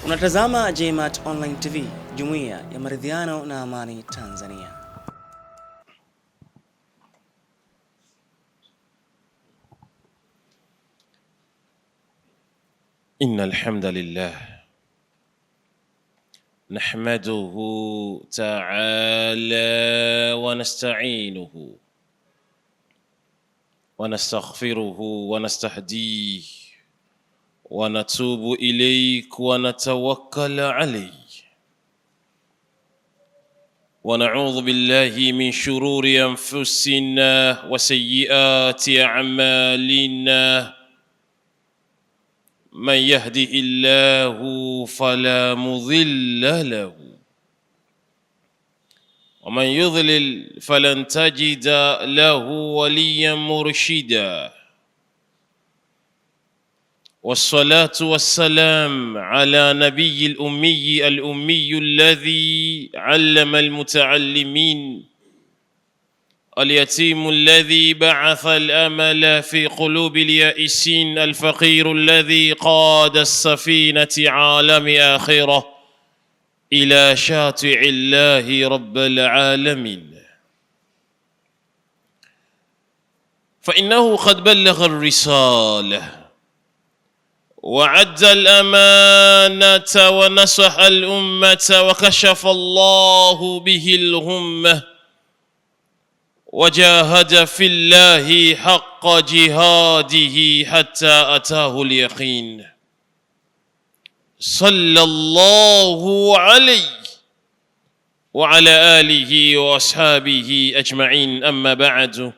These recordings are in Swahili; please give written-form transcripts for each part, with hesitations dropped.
Unatazama JMAT Online TV, Jumuiya ya Maridhiano na Amani Tanzania. إن الحمد لله نحمده تعالى ونستعينه ونستغفره ونستهديه ونتوب إليك ونتوكل عليه ونعوذ بالله من شرور أنفسنا وسيئات أعمالنا من يهده الله فلا مضل له ومن يضلل فلن تجد له وليا مرشدا والصلاة والسلام على نبي الأمي الأمي الذي علم المتعلمين اليتيم الذي بعث الأمل في قلوب اليائسين الفقير الذي قاد السفينة عالم آخرة إلى شاطئ الله رب العالمين فإنه قد بلغ الرسالة وعد الأمانة ونصح الأمة وكشف الله به الغمة وجاهد في الله حق جهاده حتى أتاه اليقين صلى الله عليه وعلى آله وأصحابه أجمعين. أما بعد،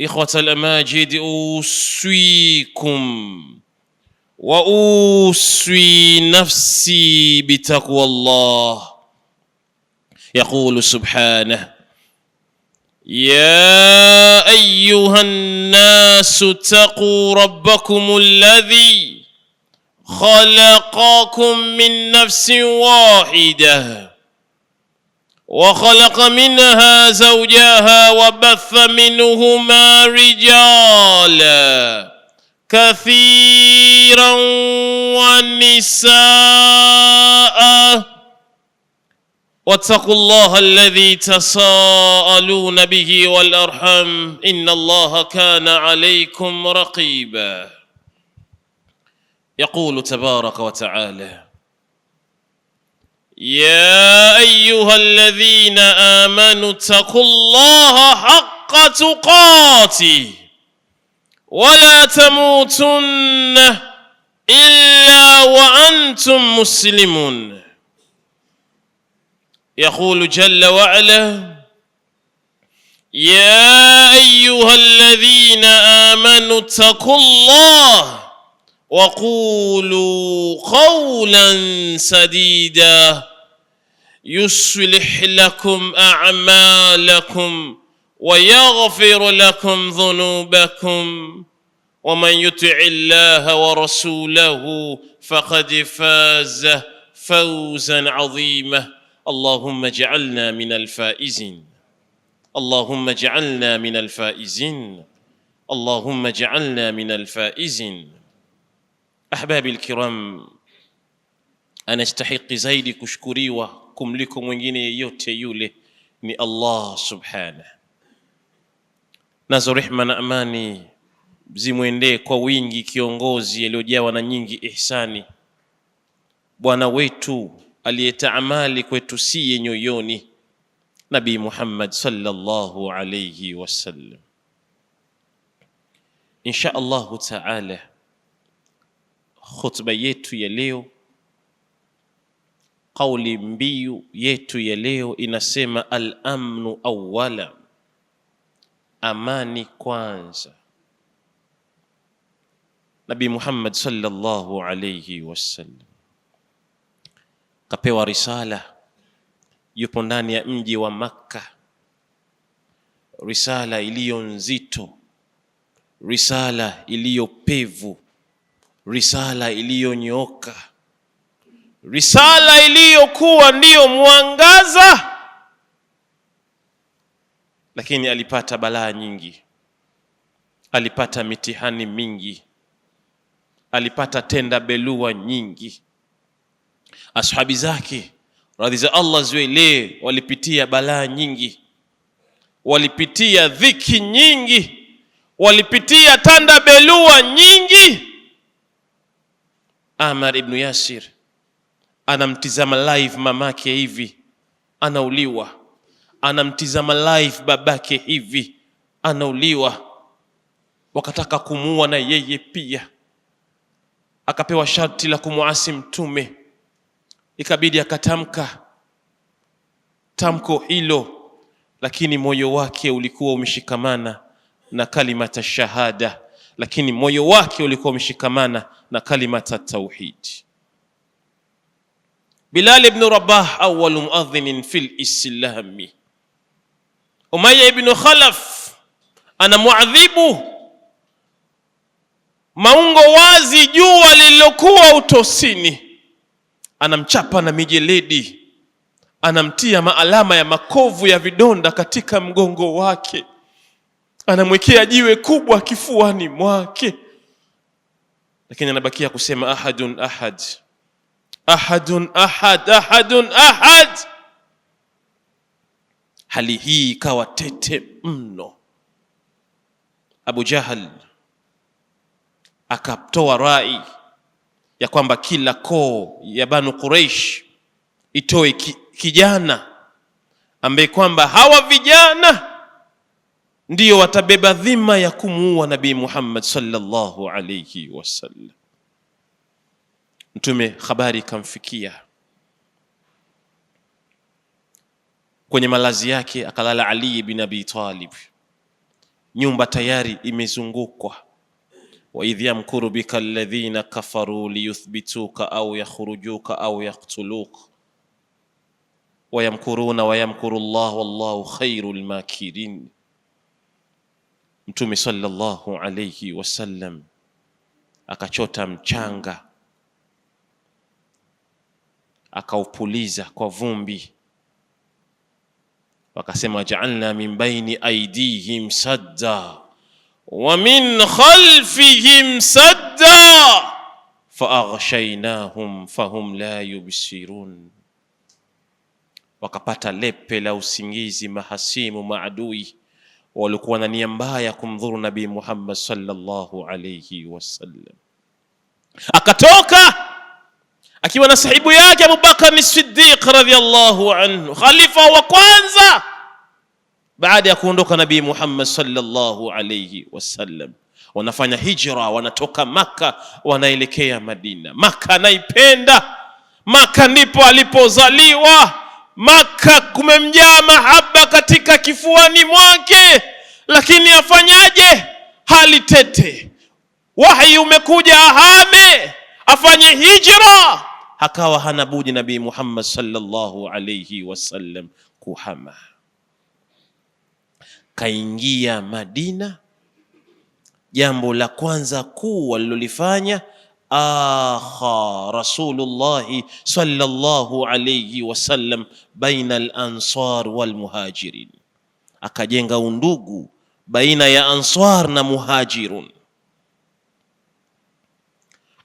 إخوة الأماجد، أوصيكم وأوصي نفسي بتقوى الله. يقول سبحانه: يا أيها الناس اتقوا ربكم الذي خلقكم من نفس واحدة وخلق منها زوجها وبث منهما رجالا كثيرا ونساء واتقوا الله الذي تساءلون به والأرحام إن الله كان عليكم رقيبا. يقول تبارك وتعالى: يا أيها الذين آمنوا اتقوا الله حق تقاته ولا تموتن إلا وأنتم مسلمون. يقول جل وعلا: يا أيها الذين آمنوا اتقوا الله وقولوا قولا سديدا يصلح لكم أعمالكم ويغفر لكم ذنوبكم ومن يطع الله ورسوله فقد فاز فوزا عظيما. اللهم اجعلنا من الفائزين، اللهم اجعلنا من الفائزين، اللهم اجعلنا من الفائزين. Ahbabi alkiram, anastahiki zaidi kushukuriwa kumliko mwingine yeyote yule ni Allah subhanahu. Nazo rehma na amani zimwendee kwa wingi kiongozi aliyojawa na nyingi ihsani, bwana wetu aliyetaamali kwetu siye nyoyoni, Nabii Muhammad sallallahu alayhi wasallam. Insha Allahu taala, khutba yetu ya leo, kauli mbiu yetu ya leo inasema al-amnu awwala, amani kwanza. Nabii Muhammad sallallahu alayhi wasallam kapewa risala, yupo ndani ya mji wa Makka, risala iliyo nzito, risala iliyo pevu, risala iliyonyooka, risala iliyokuwa ndiyo mwangaza, lakini alipata balaa nyingi, alipata mitihani mingi, alipata tenda belua nyingi, Ashabi zake radhi za Allah ziwe, walipitia balaa nyingi, walipitia dhiki nyingi, walipitia tanda belua nyingi. Amar ibn Yasir anamtizama live mamake hivi anauliwa, anamtizama live babake hivi anauliwa, wakataka kumuua na yeye pia, akapewa sharti la kumuasi Mtume, ikabidi akatamka tamko hilo, lakini moyo wake ulikuwa umeshikamana na kalimata shahada, lakini moyo wake ulikuwa umeshikamana na kalimata tauhid. Bilal ibn Rabah awwalu muadhinin fil islami. Umayya ibn Khalaf anamuadhibu maungo wazi, jua lililokuwa utosini, anamchapa na mijeledi, anamtia maalama ya makovu ya vidonda katika mgongo wake, anamwekea jiwe kubwa kifuani mwake, lakini anabakia kusema ahadun ahad, ahadun ahad, ahadun ahad. Hali hii ikawa tete mno. Abu Jahal akatoa rai ya kwamba kila koo ya Banu Quraish itoe kijana ambaye kwamba hawa vijana ndiyo watabeba dhima ya kumuua Nabii Muhammad sallallahu alayhi wasallam. Mtume habari ikamfikia kwenye malazi yake, akalala Ali bin Abi Talib, nyumba tayari imezungukwa. Wa idh yamkuru bika alladhina kafaru liyuthbituka au yakhrujuka au yaqtuluk wayamkuruna wayamkuru Allah wallahu khairul makirin. Mtume sallallahu alayhi wasallam akachota mchanga akaupuliza kwa vumbi, wakasema ja'alna min baini aydihim sadda wa min khalfihim sadda faaghshaynahum fahum la yubsirun. Wakapata lepe la usingizi mahasimu maadui walikuwa na nia mbaya kumdhuru Nabii Muhammad sallallahu alayhi wasallam. Akatoka akiwa na sahibu yake Abu Bakar as-Siddiq radhiyallahu anhu, khalifa wa kwanza baada ya kuondoka Nabii Muhammad sallallahu alayhi wasallam. Wanafanya hijra, wanatoka Maka wanaelekea Madina. Maka anaipenda Maka, ndipo alipozaliwa. Maka kumemjaa mahaba katika kifuani mwake, lakini afanyaje? Hali tete, wahi umekuja ahame, afanye hijra. Akawa hana budi Nabii Muhammad sallallahu alayhi wasallam kuhama. Kaingia Madina. Jambo la kwanza kuu walilolifanya, akha Rasulullahi sallallahu alayhi wasallam baina al-ansar wal muhajirin, akajenga undugu baina ya ansar na muhajirun.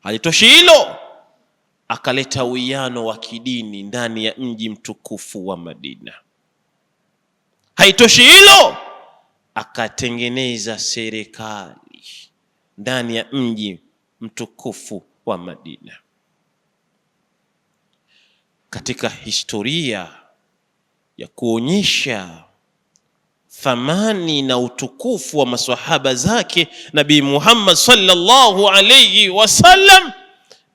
Halitoshi hilo, akaleta uwiano wa kidini ndani ya mji mtukufu wa Madina. Haitoshi hilo, akatengeneza serikali ndani ya mji mtukufu wa Madina. Katika historia ya kuonyesha thamani na utukufu wa maswahaba zake Nabii Muhammad sallallahu alayhi wasallam,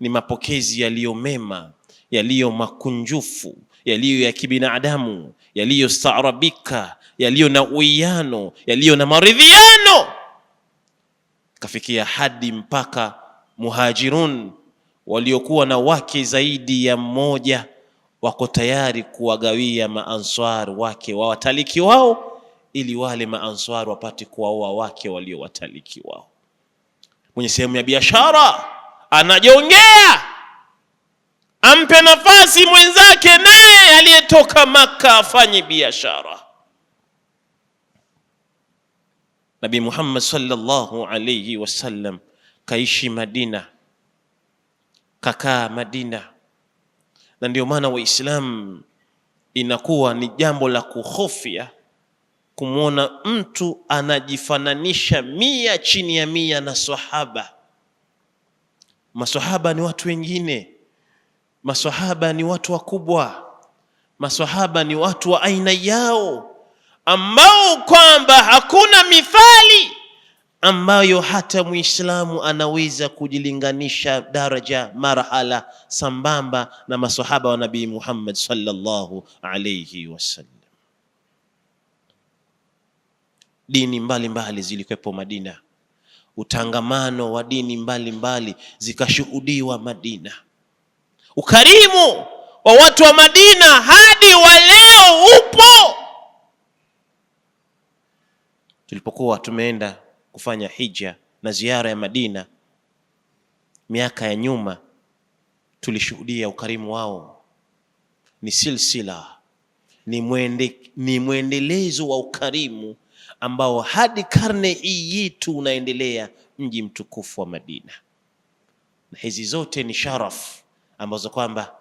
ni mapokezi yaliyo mema, yaliyo makunjufu, yaliyo ya kibinadamu, yaliyostaarabika, yaliyo na uwiano, yaliyo na maridhiano. Kafikia hadi mpaka muhajirun waliokuwa na wake zaidi ya mmoja wako tayari kuwagawia maanswar wake wa wataliki wao, ili wale maanswar wapate kuwaoa wake walio wataliki wao. Mwenye sehemu ya biashara anajongea ampe nafasi mwenzake naye aliyetoka Maka afanye biashara. Nabii Muhammad sallallahu alayhi wasallam kaishi Madina, kakaa Madina. Na ndio maana Waislamu inakuwa ni jambo la kuhofia kumwona mtu anajifananisha 100% na sahaba. Maswahaba ni watu wengine, maswahaba ni watu wakubwa, maswahaba ni watu wa aina yao, ambao kwamba hakuna mithali ambayo hata Muislamu anaweza kujilinganisha daraja marhala sambamba na maswahaba wa Nabii Muhammad sallallahu alayhi wasallam. Dini mbalimbali zilikuwepo Madina, utangamano wa dini mbalimbali zikashuhudiwa Madina. Ukarimu wa watu wa Madina hadi wa leo upo. Tulipokuwa tumeenda kufanya hija na ziara ya Madina miaka ya nyuma, tulishuhudia ukarimu wao. Ni silsila, ni mwendelezo wa ukarimu ambao hadi karne hii yetu unaendelea mji mtukufu wa Madina. Na hizi zote ni sharaf ambazo kwamba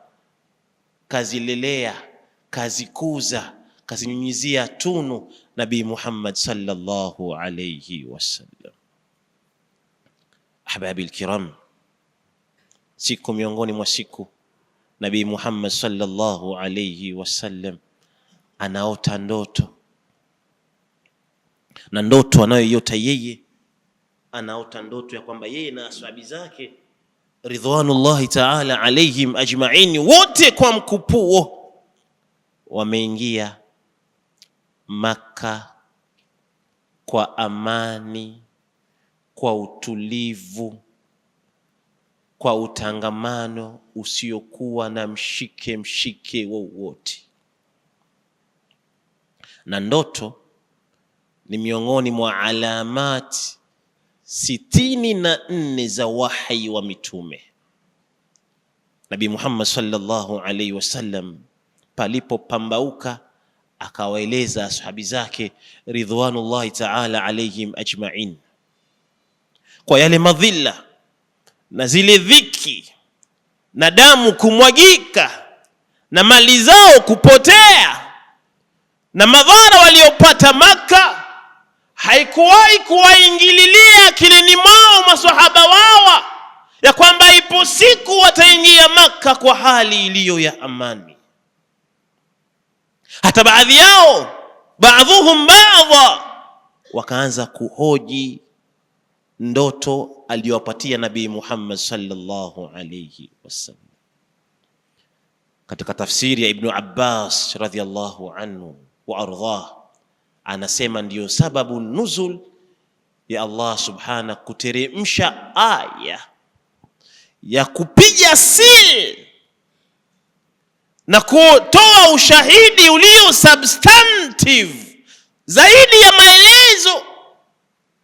kazilelea, kazikuza, kazinyunyizia tunu Nabii Muhammad sallallahu alayhi wasallam. Ahbabi alkiram, siku miongoni mwa siku Nabii Muhammad sallallahu alayhi wasallam anaota ndoto, na ndoto anayoiota yeye, anaota ndoto ya kwamba yeye na ashabi zake ridwanullahi ta'ala alayhim ajma'in, wote kwa mkupuo wameingia Maka kwa amani, kwa utulivu, kwa utangamano usiokuwa na mshike mshike wowote. Na ndoto ni miongoni mwa alamati 64 za wahi wa mitume. Nabii Muhammad sallallahu alaihi wasallam palipopambauka akawaeleza ashabi zake ridwanullahi ta'ala alayhim ajma'in kwa yale madhila na zile dhiki na damu kumwagika na mali zao kupotea na madhara waliopata Maka, haikuwahi kuwaingililia akilini mwao maswahaba wawa ya kwamba ipo siku wataingia Maka kwa hali iliyo ya amani. Hata baadhi yao, baadhuhum baadha, wakaanza kuhoji ndoto aliyowapatia Nabii Muhammad sallallahu alayhi wasallam. Katika tafsiri ya Ibn Abbas radhiyallahu anhu wa ardhah, anasema ndiyo sababu nuzul ya Allah subhana kuteremsha aya ya kupiga sil na kutoa ushahidi ulio substantive zaidi ya maelezo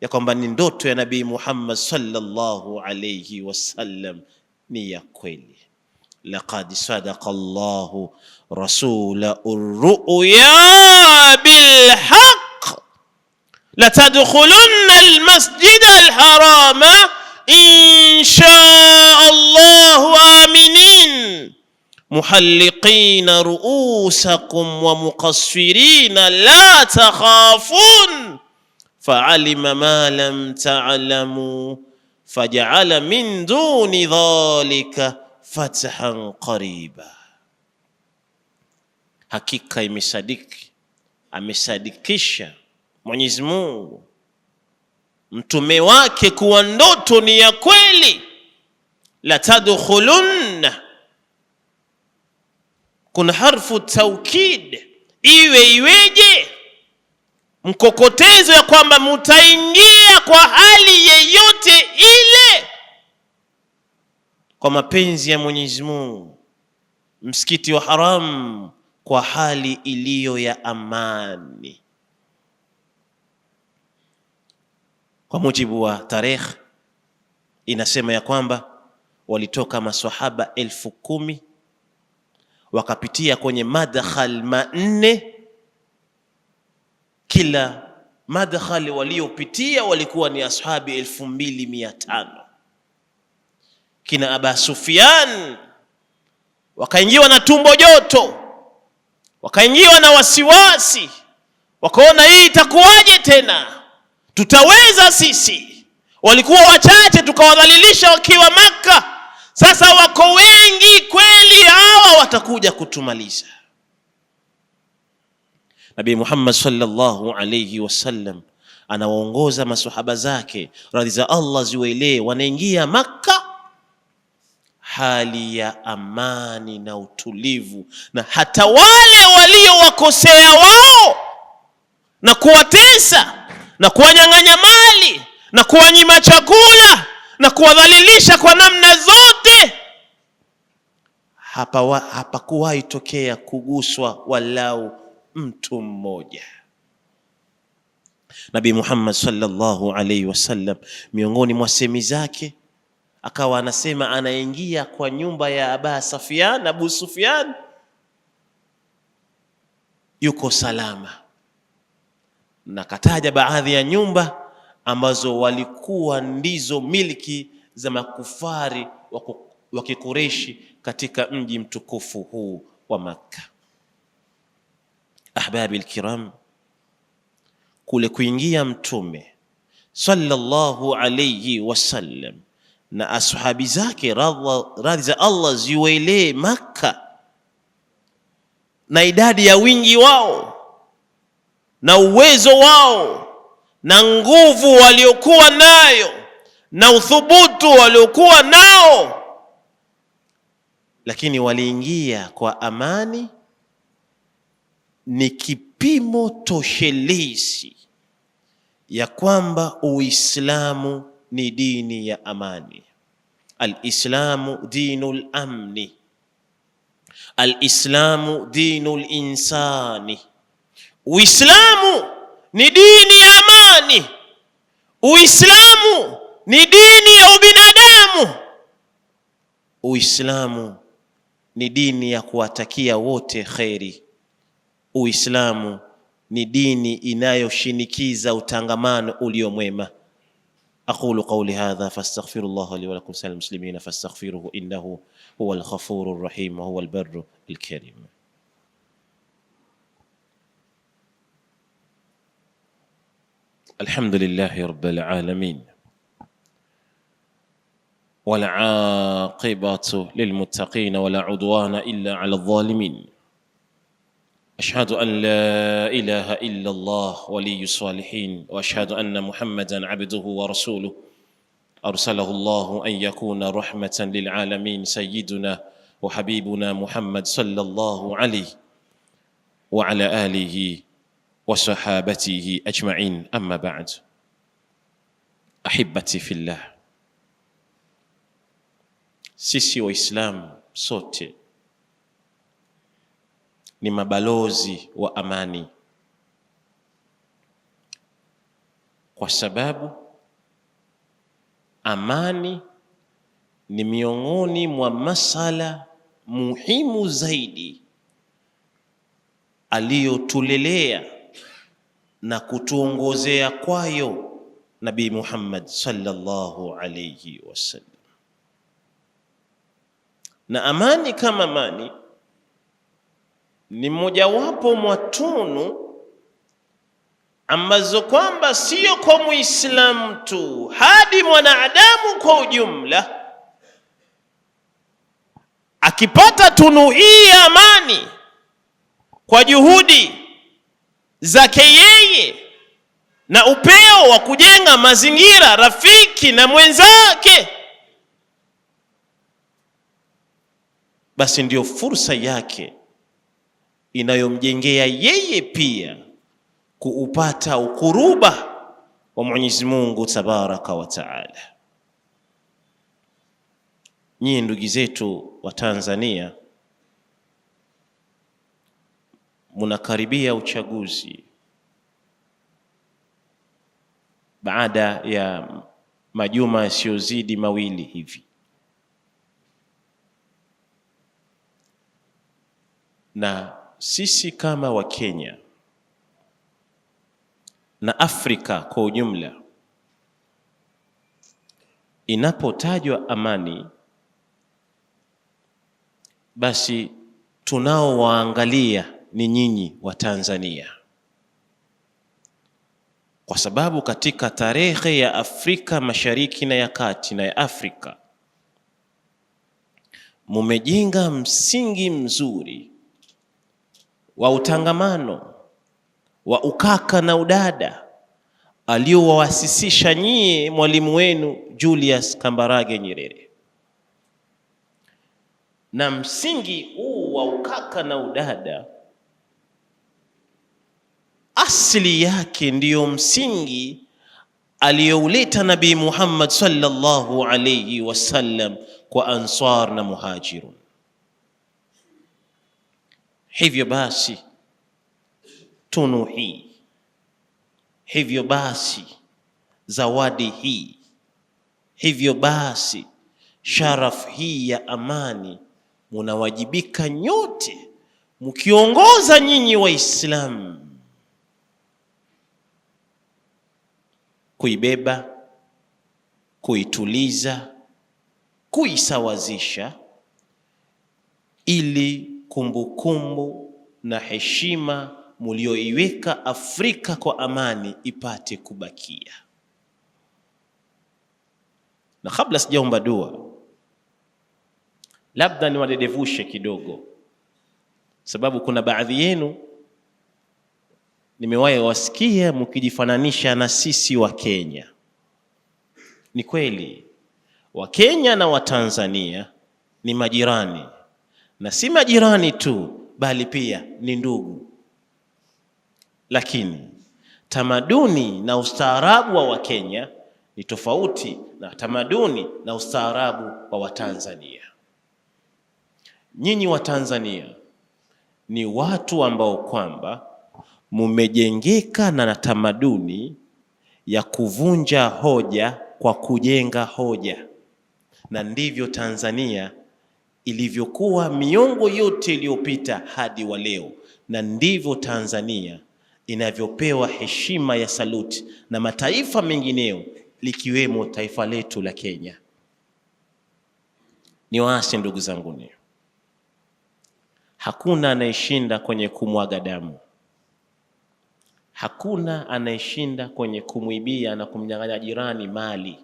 ya kwamba ni ndoto ya Nabii Muhammad sallallahu alayhi wasallam ni ya kweli. Laqad sadaqa Allahu rasulahu ar-ru'ya bil haqq latadkhulunna al-masjida al-harama insha Allahu aminin muhalliqina ru'usakum wa muqassirina la takhafun fa'alima ma lam ta'lamu faja'ala min duni dhalika fathan qariba. Hakika imesadiki, amesadikisha Mwenyezi Mungu mtume wake kuwa ndoto ni ya kweli. Latadkhulunna, kuna harfu taukid, iwe iweje, mkokotezo ya kwamba mutaingia kwa hali yeyote ile kwa mapenzi ya Mwenyezi Mungu msikiti wa Haram kwa hali iliyo ya amani. Kwa mujibu wa tarehe inasema ya kwamba walitoka maswahaba 10,000 wakapitia kwenye madkhal 4. Kila madkhal waliopitia walikuwa ni ashabi 2500. Kina Aba Sufyan Wakaingiwa na tumbo joto, wakaingiwa na wasiwasi, wakaona hii itakuwaje tena, tutaweza sisi? Walikuwa wachache tukawadhalilisha wakiwa Maka, sasa wako wengi kweli, hawa watakuja kutumaliza. Nabii Muhammad sallallahu alayhi wasallam anawaongoza maswahaba zake, radhi za Allah ziwaelee, wanaingia Makka hali ya amani na utulivu, na hata wale waliowakosea wao na kuwatesa na kuwanyang'anya mali na kuwanyima chakula na kuwadhalilisha kwa namna zote, hapakuwahi tokea kuguswa walau mtu mmoja. Nabii Muhammad sallallahu alaihi wasallam miongoni mwa semi zake akawa anasema, anaingia kwa nyumba ya Aba Sufyan, Abu Sufyan yuko salama, na kataja baadhi ya nyumba ambazo walikuwa ndizo milki za makufari wa Kikureishi katika mji mtukufu huu wa Makka. Ahbabi alkiram, kule kuingia Mtume sallallahu alayhi wasallam na ashabi zake radhi za Allah ziwaelee Makka, na idadi ya wingi wao na uwezo wao na nguvu waliokuwa nayo na uthubutu waliokuwa nao, lakini waliingia kwa amani, ni kipimo toshelezi ya kwamba Uislamu ni dini ya amani. Alislamu dinul amni, alislamu dinul insani. Uislamu ni dini ya amani, Uislamu ni dini ya ubinadamu, Uislamu ni dini ya kuwatakia wote kheri, Uislamu ni dini inayoshinikiza utangamano ulio mwema. Aqulu qawli hadha fastaghfirullaha li wa lakum sal muslimina fastaghfiruhu innahu huwal ghafurur rahim wa huwal barru alkarim. Alhamdulillahi rabbil alamin wal aqibatu lilmuttaqin wala udwana illa ala dhalimin. Ashhadu an la ilaha illa Allah waliyyu salihin wa ashhadu anna Muhammadan abduhu wa rasuluhu arsalahu Allah an yakuna rahmatan lil alamin sayyiduna wa habibuna Muhammad sallallahu alayhi wa ala alihi wa sahabatihi ajma'in, amma ba'd. Ahibati fillah, sisi Waislamu sote ni mabalozi wa amani, kwa sababu amani ni miongoni mwa masala muhimu zaidi aliyotulelea na kutuongozea kwayo Nabii Muhammad sallallahu alayhi wasallam. Na amani kama amani ni mojawapo mwa tunu ambazo kwamba sio kwa Muislamu tu, hadi mwanadamu kwa ujumla akipata tunu hii ya amani kwa juhudi zake yeye na upeo wa kujenga mazingira rafiki na mwenzake, basi ndiyo fursa yake inayomjengea yeye pia kuupata ukuruba wa Mwenyezi Mungu Tabaraka wa Taala. Nyie ndugu zetu wa Tanzania, munakaribia uchaguzi baada ya majuma yasiyozidi mawili hivi, na sisi kama Wakenya na Afrika kwa ujumla, inapotajwa amani Basi tunaowaangalia ni nyinyi wa Tanzania, kwa sababu katika tarehe ya Afrika Mashariki na ya Kati na ya Afrika mumejenga msingi mzuri wa utangamano wa ukaka na udada aliowaasisisha nyie mwalimu wenu Julius Kambarage Nyerere. Na msingi huu wa ukaka na udada asili yake ndiyo msingi aliyouleta Nabii Muhammad sallallahu alayhi wasallam kwa Ansar na Muhajirun. Hivyo basi tunu hii, hivyo basi zawadi hii, hivyo basi sharafu hii ya amani, munawajibika nyote mkiongoza nyinyi Waislamu kuibeba, kuituliza, kuisawazisha ili kumbukumbu na heshima mulioiweka Afrika kwa amani ipate kubakia. Na kabla sijaomba dua, labda niwadedevushe kidogo, sababu kuna baadhi yenu nimewahi wasikia mkijifananisha na sisi wa Kenya. Ni kweli wa Kenya na wa Tanzania ni majirani, na si majirani tu bali pia ni ndugu. Lakini tamaduni na ustaarabu wa Wakenya ni tofauti na tamaduni na ustaarabu wa Watanzania. Nyinyi wa Tanzania ni watu ambao kwamba mumejengeka na tamaduni ya kuvunja hoja kwa kujenga hoja, na ndivyo Tanzania ilivyokuwa miongo yote iliyopita hadi wa leo, na ndivyo Tanzania inavyopewa heshima ya saluti na mataifa mengineo likiwemo taifa letu la Kenya. Ni waasi ndugu zanguni, hakuna anayeshinda kwenye kumwaga damu, hakuna anayeshinda kwenye kumwibia na kumnyang'anya jirani mali,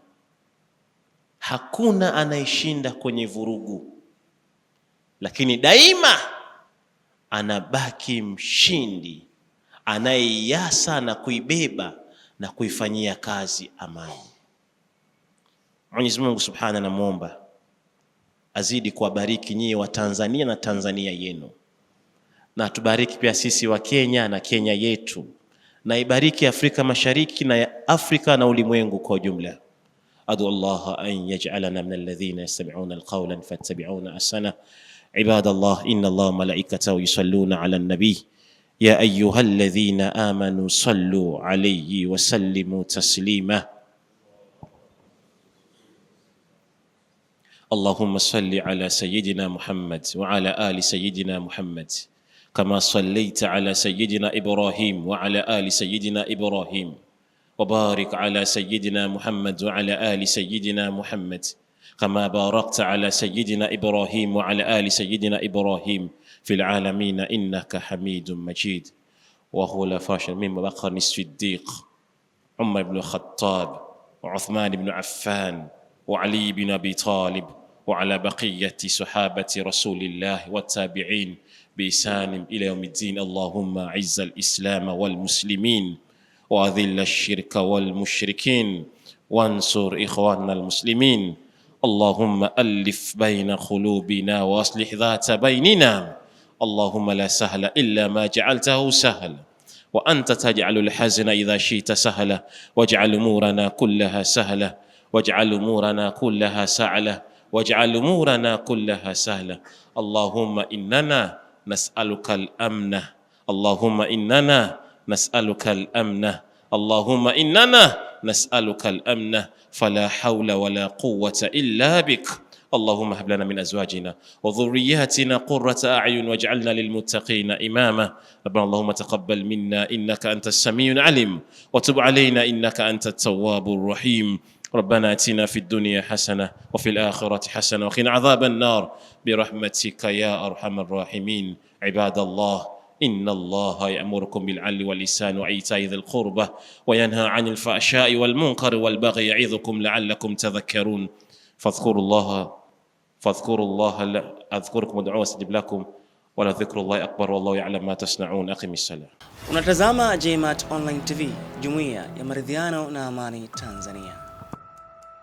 hakuna anayeshinda kwenye vurugu, lakini daima anabaki mshindi anayeiasa na kuibeba na kuifanyia kazi amani. Mwenyezi Mungu Subhanahu namuomba azidi kuwabariki nyie wa Tanzania na Tanzania yenu, na tubariki pia sisi wa Kenya na Kenya yetu, na ibariki Afrika Mashariki na Afrika na ulimwengu kwa ujumla. Adu Allah an yaj'alana min alladhina yastami'una alqawla fattabi'una ahsana. Ibadallah, inna Allah wa malaikatahu yusalluna 'ala an-nabi ya ayyuhalladhina amanu sallu 'alayhi wa sallimu taslima. Allahumma salli ala sayyidina Muhammad wa ala ali sayyidina Muhammad kama sallaita ala sayyidina Ibrahim wa ala ali sayyidina Ibrahim wa barik ala sayyidina Muhammad wa ala ali sayyidina Muhammad kama barakta ala sayyidina Ibrahim wa ala ali sayyidina Ibrahim fil alamin innaka Hamidum Majid. Wa khulafa min Bakr as-Siddiq, Umar ibn al-Khattab, wa Uthman ibn Affan, wa Ali ibn Abi Talib, wa ala baqiyati sahabati Rasulillah wa tabi'in bi ihsan ila yawmiddin. Allahumma a'izz al-islam wal muslimin wa adhill ash-shirka wal mushrikin wansur ikhwana al-muslimin. Allahumma alif baina qulubina wa aslih dhata bainina. Allahumma la sahla illa ma ja'altahu sahla wa anta taj'alu al-hazna idha shi'ta sahla waj'al umurana kullaha sahla waj'al umurana kullaha sa'la waj'al umurana kullaha sahla. Allahumma innana nas'aluka al-amna, Allahumma innana nas'aluka al-amna, Allahumma innana nas'aluka al-amna, fala hawla wala quwwata illa bik. Allahumma hab lana min azwajina wa dhurriyyatina qurrata a'yun waj'alna lilmuttaqina imama. Rabbana Allahumma taqabbal minna innaka antas samiul alim wa tub alayna innaka antat tawwabur rahim. ربنا اتنا في الدنيا حسنه وفي الاخره حسنه وقنا عذاب النار برحمتك يا ارحم الراحمين. عباد الله، إن الله يأمركم بالعدل والإحسان وإيتاء ذي القربى وينهى عن الفحشاء والمنكر والبغي يعظكم لعلكم تذكرون. فاذكروا الله أذكركم ودعوه أستجب لكم ولذكر الله أكبر والله يعلم ما تصنعون. أقم الصلاة. Unatazama JMAT Online TV, Jumuiya ya Maridhiano na Amani Tanzania.